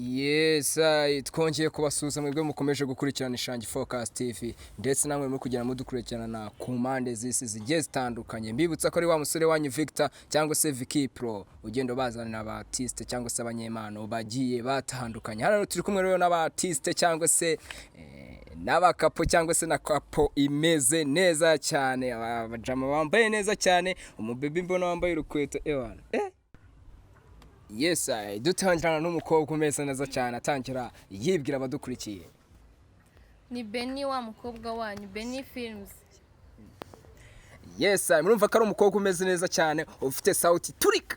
Yes, twongeye kubasuhuza mwebwe mukomeje gukurikirana Ishangi Focus TV, ndetse namwe muri kugenda mudukurikirana ku mpande z'isi zigiye zitandukanye. Mbibutsa ko ari wa musore wanyu Victor cyangwa se Vicky Pro, ugenda ubazanira aba artiste cyangwa se abanyempano bagiye batandukanye. Hano turi kumwe rero n'aba artiste cyangwa se n'abakapo cyangwa se na couple imeze neza cyane, abajama bambaye neza cyane, umubebi mbona wambaye urukweto ewana. Yes, dutangirana n'umukobwa umeze neza cyane, atangira yibwira abadukurikiye. Ni Beni, wa mukobwa wanyu, Beni Films. Yes, murumva ko ari umukobwa umeze neza cyane, ufite sauti turika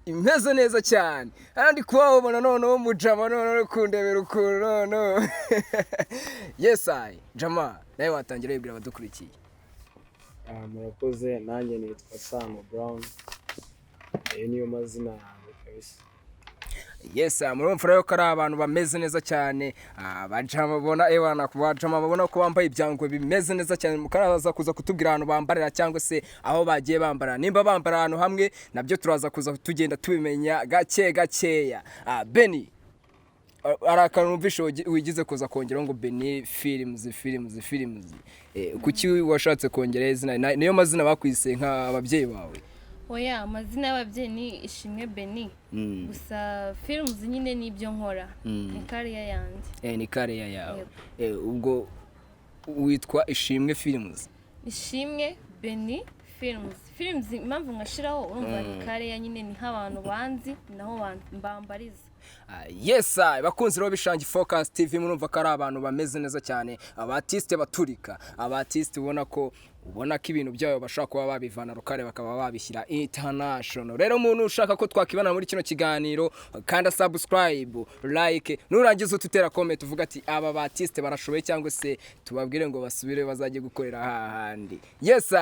imeze neza cyane. Hano ndi kuhabona noneho umujama, noneho uri kundebera ukuntu noneho. Yes, jama, nawe watangira wibwira abadukurikiye. Ah, murakoze. Nanjye nitwa Sano Brown, ayo niyo mazina yanjye kabisa. Yes, murumva rero ko ari abantu bameze neza cyane. Abajama babona ewana, bajama babona ko bambaye ibyangwe bimeze neza cyane. Mukaraza kuza kutubwira ahantu bambarira cyangwa se aho bagiye bambara, nimba bambara ahantu hamwe nabyo turaza kuza tugenda tubimenya gake gakeya. Beni, hari akantu numvishe wigize kuza kongeraho ngo Beni Films, Films, Films. Kuki washatse kongeraho izina? Niyo mazina bakwise nk'ababyeyi bawe? Oya, amazina y'ababyeyi ni Ishimwe Beni. Gusa films nyine ni ibyo nkora, ni career yanjye. Ni career yawe? Yego. Ubwo witwa Ishimwe Films? Ishimwe Beni Films. Films impamvu nkashiraho, urumva ni career nyine, ni nk'abantu banzi, ni naho mbambariza. Yes, bakunzi rero b'Ishangi Focus TV, murumva ko ari abantu bameze neza cyane, aba artiste baturika, aba artiste ubona ko ibintu byabo bashobora kuba babivana rukare bakaba babishyira international. Rero umuntu ushaka ko twakibana muri kino kiganiro, kanda subscribe, like, nurangiza ututera comment uvuga ati aba ba artiste barashoboye, cyangwa se tubabwire ngo basubire bazajye gukorera hahandi. Yes,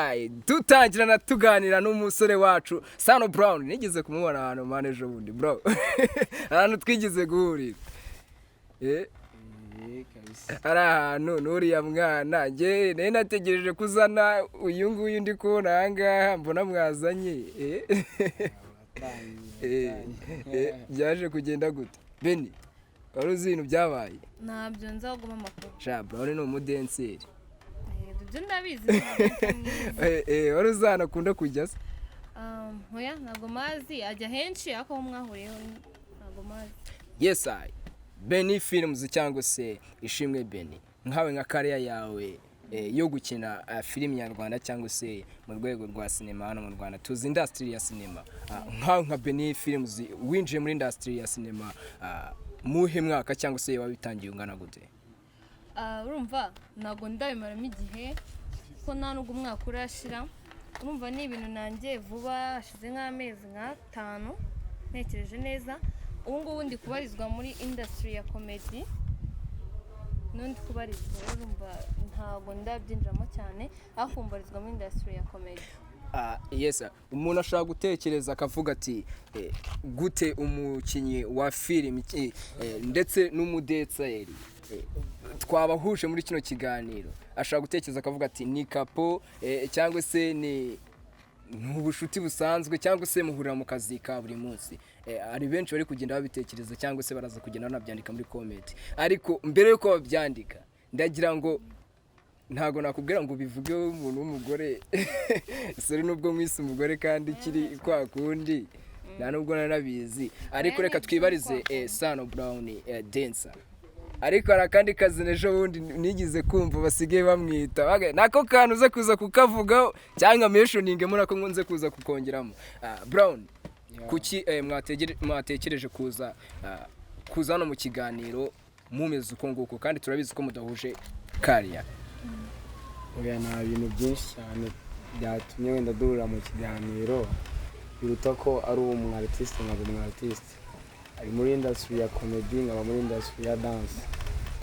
dutangirana tuganira n'umusore wacu Sano Brown. Nigeze kumubona ahantu mane ejo bundi, bro, ahantu twigeze guhurira. Eh, kabisa. Ari ahantu n'uriya mwana. Njye nari nategereje kuzana uyu nguyu ndi kubona aha ngaha, mbona mwazanye. Uratangiye. Byaje kugenda gute, Beni? Wari uzi ibintu byabaye? Ntabyo nzi, ahubwo amakuru. Sha, Brown ni umudenseri. Ibyo ndabizi, ni umudancer mwiza. Wari uzi ahantu akunda kujya se? Oya, ntabwo mazi, ajya henshi, ariko aho mwahuriyeho ntabwo mazi. Yes, I Beni Films cyangwa se Ishimwe Beni, nkawe nka career yawe yo gukina filimi nyarwanda cyangwa se mu rwego rwa sinema hano mu Rwanda, tuzi industry ya sinema. Nkawe nka Beni Films, winjiye muri industry ya sinema muhe mwaka, cyangwa se wabitangiye ungana gute? Ah, urumva ntabwo ndabimaramo igihe, kuko nta nubwo umwaka urashira. Urumva ni ibintu nanjye vuba, hashize nk'amezi nk'atanu ntekereje neza. Ubu ngubu ndi kubarizwa muri industry ya comedy, n'undi kubarizwa. Rero urumva ntabwo ndabyinjiramo cyane, ariko mbarizwa muri industry ya comedy. Yes, umuntu ashobora gutekereza akavuga ati gute umukinnyi wa filimi ndetse n'umudetseri twabahuje muri kino kiganiro? Ashobora gutekereza akavuga ati ni couple, cyangwa se ni ubushuti busanzwe, cyangwa se muhurira mu kazi ka buri munsi. Hari benshi bari kugenda babitekereza, cyangwa se baraza kugenda banabyandika muri comment. Ariko mbere y'uko babyandika, ndagira ngo, ntabwo nakubwira ngo ubivuge umuntu w'umugore, sorry, nubwo mwise umugore kandi kiri kwa kundi, nta nubwo nanabizi, ariko reka twibarize Sano Brown, dancer. Ariko hari akandi kazi ejo bundi nigeze kumva basigaye bamwita. Nako kantu uze kuza kukavugaho cyangwa mentioningemo, nako nkunze kuza kukongeramo. Brown, kuki mwatekereje kuza hano mu kiganiro mumeze uko nguko, kandi turabizi ko mudahuje career? Oya, nta bintu byinshi cyane byatumye wenda duhurira mu kiganiro, biruta ko ari umu artiste nkaba umu artiste, ari muri industry ya comedy nkaba muri industry ya dance,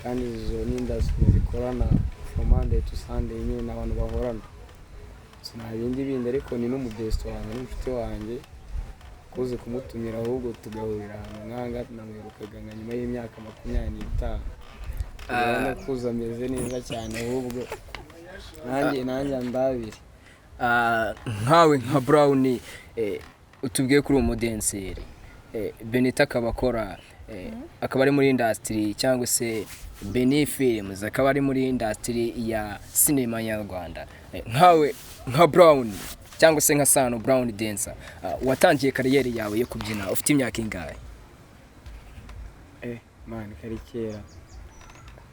kandi izo ni industry zikorana from Monday to Sunday nyine, n'abantu bahorana. So nta bindi bindi, ariko ni n'umubesto wanjye n'inshuti wanjye, kuze kumutumira ahubwo tugahurira ahantu nk'aha namwirukaga nka nyuma y'imyaka 25. Urabona kuza ameze neza cyane, ahubwo nanjye ndabire. Nkawe nka Brown, utubwiye kuri uwo mudenseri, Benita akaba akora, akaba ari muri industry, cyangwa se Beni Films akaba ari muri industry ya sinema nyarwanda. Nkawe nka Brown cyangwa se nka Sano Brown Dancer, watangiye career yawe yo kubyina ufite imyaka ingahe? Man, kari kera.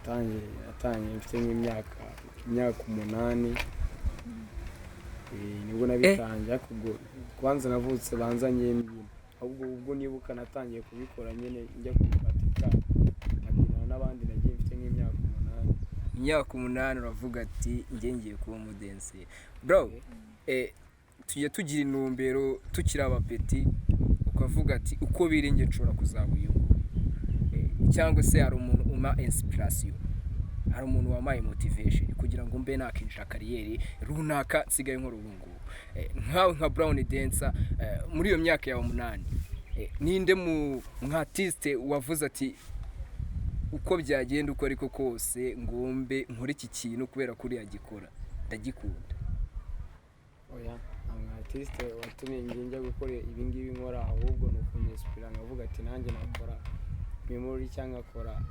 Natangiye mfite nk'imyaka 8. Nibwo nabitangiye, ariko ubwo kwanza navutse banzanye mbyina. Ahubwo ubwo nibuka natangiye kubikora nyine njya kubipatika, nkabyinana n'abandi, nagiye mfite nk'imyaka 8. Imyaka 8 uravuga ati njye ngiye kuba umudenseri. Bro, tujya tugira intumbero tukiri abapeti, ukavuga ati uko biri njye nshobora kuzaba uyu nguyu. Cyangwa se hari umuntu umpa inspiration, hari umuntu wampaye motivation kugira ngo mbe nakinjira career runaka nsigaye nkora ubu ngubu. Nkawe nka Brown Dancer, muri iyo myaka yawe 8, ninde mu nka artiste wavuze ati uko byagenda uko ariko kose ngombe nkore iki kintu kubera ko uriya agikora ndagikunda? Oya, nta mu artiste watumye njye njya gukora ibi ngibi nkora, ahubwo ni ukunyesipira nkavuga ati nanjye nakora memory cyangwa nkakora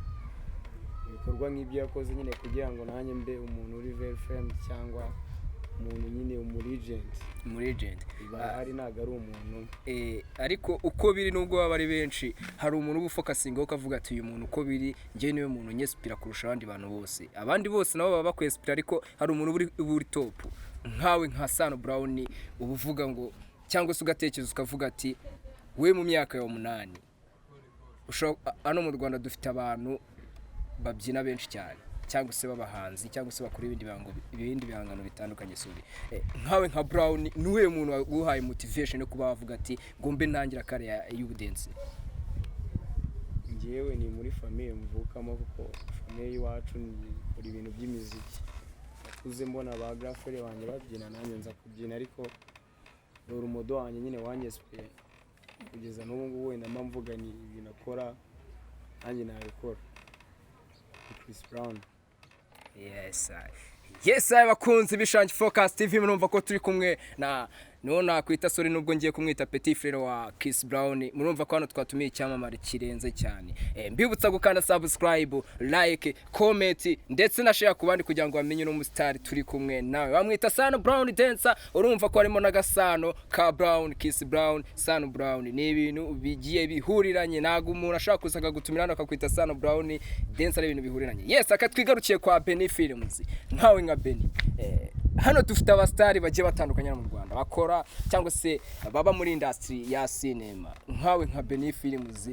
ibikorwa nk'ibyo yakoze nyine, kugira ngo nanjye mbe umuntu uri very famous cyangwa umuntu nyine umu legend. Muri legend. Bahari, ntabwo ari umuntu umwe. Ariko uko biri, nubwo baba ari benshi, hari umuntu uba ufokasingaho ukavuga ati uyu muntu uko biri njyewe niwe muntu unyesipira kurusha abandi bantu bose. Abandi bose nabo baba bakwesipira, ariko hari umuntu uba uri top. Nkawe nka Sano Brown, uba uvuga ngo cyangwa se ugatekereza ukavuga ati we mu myaka ya 8, hano mu Rwanda dufite abantu babyina benshi cyane, cyangwa se b'abahanzi, cyangwa se bakora ibindi bihangano bitandukanye, sorry. Nkawe nka Brown, niwe muntu waguhaye motivation yo kuba wavuga ati ngombe ntangira career y'ubudensi? Njyewe ni muri famille mvukamo, kuko famille y'iwacu ikora ibintu by'imiziki. Nakuze mbona ba grand frère banjye babyina, nanjye nza kubyina, ariko role model wanjye nyine wanyesipiye kugeza n'ubu ngubu wenda mba mvuga ni ibintu akora nanjye nabikora, ni Chris Brown. Yes, I. Yes, abakunzi b'Ishangi Focus TV, murumva ko turi kumwe na niwo nakwita, sorry, nubwo ngiye kumwita petit frère wa Chris Brown. Murumva ko hano twatumiye icyamamare kirenze cyane. Mbibutsa gukanda subscribe, like, comment ndetse na share ku bandi kugira ngo bamenye no mustar turi kumwe nawe. Bamwita Sano Brown Dancer. Urumva ko harimo n'agasano ka Brown, Chris Brown, Sano Brown, ni ibintu bigiye bihuriranye. Ntabwo umuntu ashaka kuza akagutumira hano akakwita Sano Brown Dancer, ari ibintu bihuriranye. Yes, akatwigarukiye kwa Benny Films. Nkawe nka Benny, hano dufite abasitari bagiye batandukanye hano mu Rwanda bakora cyangwa se baba muri industry ya cinema. Nkawe nka Benny Films,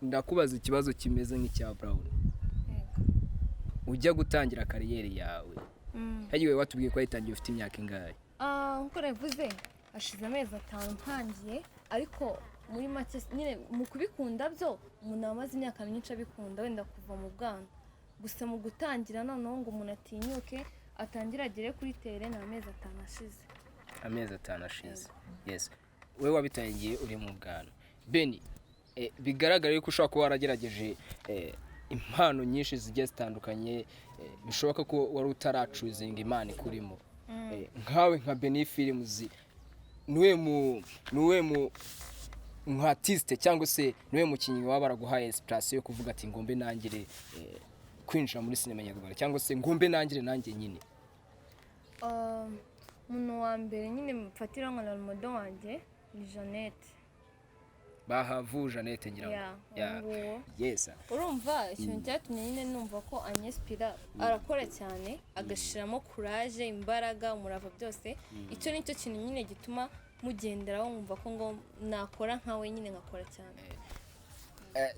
ndakubaza ikibazo kimeze nk'icya Brown. Ujya gutangira career yawe, hagiye watubwiye ko wayitangiye ufite imyaka ingahe? Ah, nkuko nabivuze, hashize amezi 5 ntangiye, ariko muri make nyine mu kubikunda byo umuntu aba amaze imyaka myinshi abikunda, wenda kuva mu bwana. Gusa mu gutangira noneho ngo umuntu atinyuke atangire agere kuri terrain, ni amezi 5 ashize. Amezi 5 ashize, yes. Wowe wabitangiye uri mu bwana. Beni, bigaragara yuko ushobora kuba waragerageje impano nyinshi zigiye zitandukanye, bishoboka ko wari utaracuzinga imana ikurimo. Nkawe nka Beni Films, niwe mu nka artiste cyangwa se niwe mukinnyi waba baraguhaye inspiration yo kuvuga ati ngombe nangire kwinjira muri sinema nyarwanda, cyangwa se ngombe nangire nanjye nyine? Umuntu wa mbere nyine mfatira nka role model wanjye ni Jeannette. Bahavu Jeannette, ngira ngo. Yeah, Yeah. uwo nguwo. Urumva ikintu cyatumye nyine numva ko anyesipira, arakora cyane, agashiramo courage, imbaraga, umurava, byose. Icyo ni cyo kintu nyine gituma mugenderaho, nkumva ko ngo nakora nkawe nyine, nkakora cyane.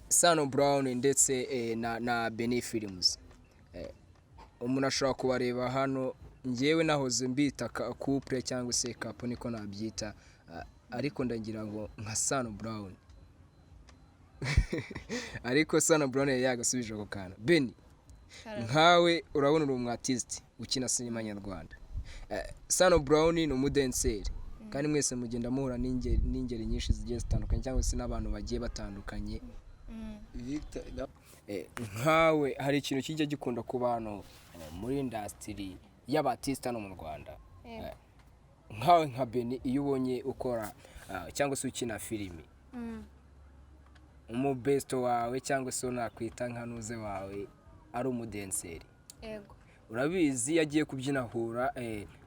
Sano Brown ndetse na Benny Films, umuntu ashobora kubareba hano. Njyewe nahoze mbita couple cyangwa se couple, niko nabyita. Ariko ndagira ngo nka Sano Brown, ariko Sano Brown yari yagasubije ako kantu. Benny, nkawe urabona uri umu artiste ukina sinema nyarwanda. Sano Brown ni umudenseri, kandi mwese mugenda muhura n'ingeri nyinshi zigiye zitandukanye cyangwa se n'abantu bagiye batandukanye. Victor. Nkawe hari ikintu kijya gikunda kuba hano muri industry. y'abartiste hano mu Rwanda. Yego. Nkawe nka Beni, iyo ubonye ukora cyangwa se ukina filimi, umubesto wawe cyangwa se uwo nakwita nka nuze wawe ari umudenseri, urabizi iyo agiye kubyina ahura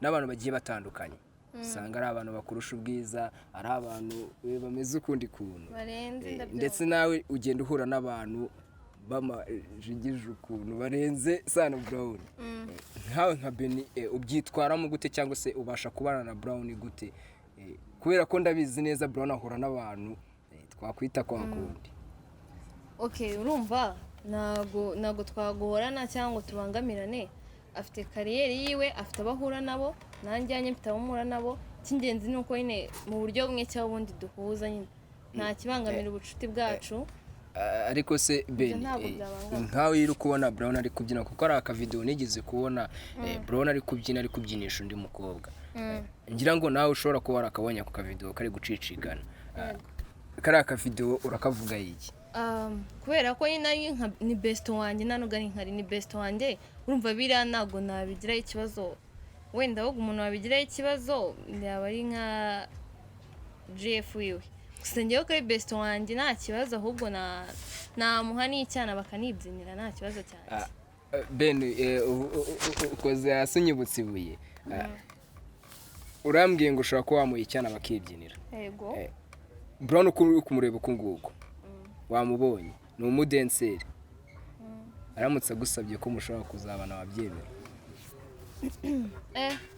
n'abantu bagiye batandukanye, usanga ari abantu bakurusha ubwiza, ari abantu bameze ukundi kuntu barenze. Ndabyumva. Ndetse nawe ugenda uhura n'abantu bamajigije ukuntu barenze Sano Brown. Nkawe nka Beni, ubyitwaramo gute cyangwa se ubasha kubana na Brown gute? Kubera ko ndabizi neza Brown ahura n'abantu twakwita kwa kundi. Okay, urumva ntago twaguhorana cyangwa ngo tubangamirane. Afite career yiwe, afite abo ahura nabo, nanjye yanjye mfite abo mpura nabo. Icy'ingenzi ni uko nyine mu buryo bumwe cyangwa ubundi duhuza nyine, nta kibangamira ubucuti bwacu. Ariko se Beni, ntabwo byabangama. Nkawe iyo uri kubona Brown ari kubyina, kuko ari akavidewo nigeze kubona Brown ari kubyina, ari kubyinisha undi mukobwa. Ngira ngo nawe ushobora kuba warakabonye ako kavidewo kari gucicikana. Kariya kavidewo urakavuga iki? Kubera ko nyine ari nka ni besto wanjye, nta nubwo ari nkari ni besto wanjye, urumva biriya ntabwo nabigiraho ikibazo. Wenda ahubwo umuntu wabigiraho ikibazo yaba ari nka GF wiwe. Gusa njyewe kuri besto wanjye nta kibazo, ahubwo namuha n'icyana bakanibyinira, nta kibazo cyanjye. Ben, ukoze hasi unyibutsa ibuye. Urambwiye ngo ushobora kuba wamuha icyana bakibyinira. Yego. Brown uko uri kumureba uku nguku, wamubonye ni umudenseri, aramutse agusabye ko mushobora kuzabana, wabyemera?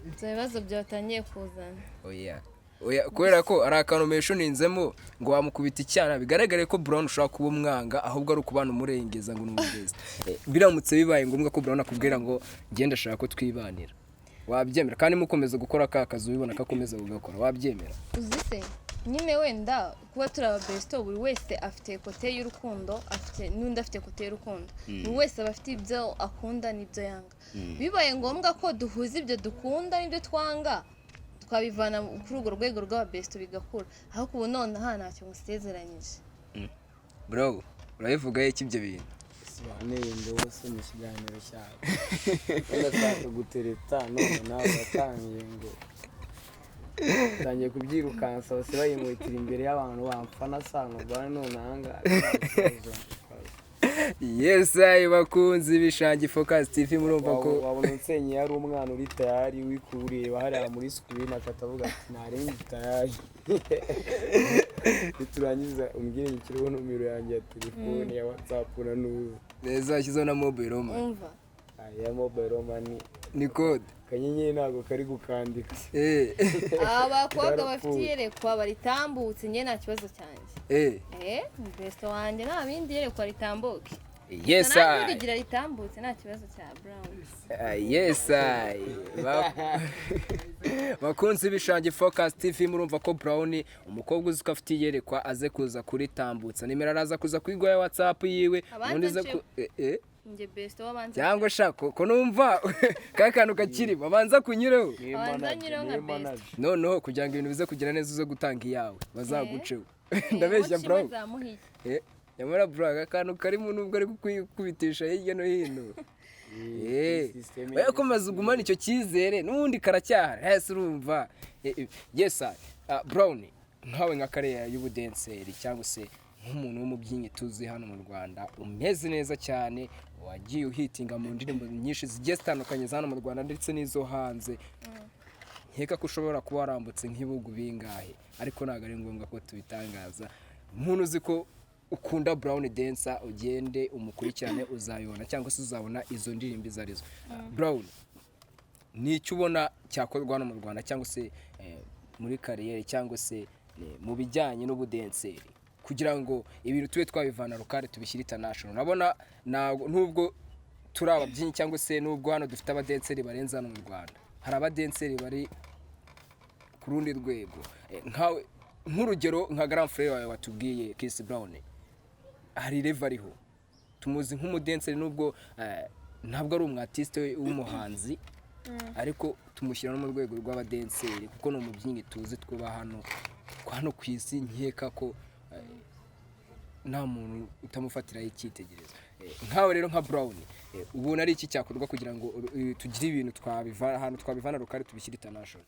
Ibyo bibazo byatangiye kuzana. Oya oya, kubera ko ari akantu meshuninzemo ngo wamukubita icyana, bigaragare ko Brown ushobora kuba umwanga, ahubwo ari ukubana umurengeza ngo ni umugezi. Biramutse bibaye ngombwa ko Brown akubwira ngo ngenda ashaka ko twibanira, wabyemera? Kandi mukomeza gukora ka kazi, ubibona ko akomeza kugakora, wabyemera? Uzi se nyine wenda kuba turi aba besto, buri wese afite côté y'urukundo, afite n'undi afite côté y'urukundo, buri wese aba afite ibyo akunda n'ibyo yanga. Bibaye ngombwa ko duhuza ibyo dukunda n'ibyo twanga, twabivana kuri urwo rwego rw'ababesto bigakura. Ariko ubu nonaha ntacyo musezeranyije. Bro, urabivugaho iki ibyo bintu? Sobaneye indobo se mu kiganiro cyawe, ndashaka gutereta none nawe watangiye ngo utangiye kubyirukansa, bose bayimutira imbere y'abantu bamfana Sano Brown none ahangaha. Yes, ayi bakunzi b'Ishangi Focus TV, murumva ko Wabona unsenye yari umwana uri tayari uri kureba hariya muri screen, akata avuga ati narenze tayari, niturangiza umbwire nyikiriho nomero yanjye ya telefone ya WhatsApp na nubu. Neza, washyizeho na mobile money. Umva. Ya mobile money. Ni code. Akanyenyeri ntabwo kari gukandika. Abakobwa bafite Barapfuye. iyerekwa baritambutse, njye nta kibazo cyanjye. Ni besto wanjye, nta bindi, iyerekwa ritambuke. Yes. Nanjye I urigira ritambutse, nta kibazo cya Brown. Yes, I bakunzi b'Ishangi Focus TV, murumva ko Brown, umukobwa uzi ko afite iyerekwa, aze kuza kuritambutsa, nimero araza kuza kuyiguha ya WhatsApp yiwe. Abanza ubundi aze Njye besto w'abanza. Cyangwa shaka ko numva ka kantu kakirimo, abanza kunyureho. Niwe Abanza manager, nyiraho nka niwe best. manager. Noneho kugira ngo ibintu bize kugera neza, uze gutanga iyawe bazaguceho. Ndabeshya, Brown? Zamuhiye. Nyamara bro, aka kantu karimo nubwo ari kukubitisha hirya no hino. System. Oya, komeza ugumane icyo cyizere, n'ubundi karacyahari hese, urumva. Yes sir. Brown, nkawe nka career y'ubudenseri cyangwa se nk'umuntu w'umubyinnyi tuzi hano mu Rwanda umeze neza cyane, wagiye uhitinga mu ndirimbo nyinshi zigiye zitandukanye za hano mu Rwanda ndetse n'izo hanze, nkeka ko ushobora kuba warambutse nk'ibihugu bingahe, ariko ntabwo ari ngombwa ko tubitangaza. Umuntu uzi ko ukunda Brown Dancer, ugende umukurikirane, uzayibona cyangwa se uzabona izo ndirimbo izo arizo. Brown, ni icyo ubona cyakorwa hano mu Rwanda cyangwa se muri career cyangwa se mu bijyanye n'ubudenseri kugira ngo ibintu tube twabivana local tubishyire international? Urabona nubwo turi ababyinnyi cyangwa se nubwo hano dufite abadenseri barenze, hano mu Rwanda hari abadenseri bari ku rundi rwego. Nkawe nk'urugero nka grand frère wawe watubwiye Chris Brown, hari level ariho, tumuzi nk'umudenseri nubwo ntabwo ari umwartiste w'umuhanzi, ariko tumushyira no mu rwego rw'abadenseri kuko ni umubyinnyi tuzi twuba hano ku isi, nkeka ko nta muntu utamufatiraho icyitegererezo. Nkawe rero nka Brown, Ubona ari iki cyakorwa kugira ngo tugire ibintu twabivana ahantu, twabivana local, tubishyire international?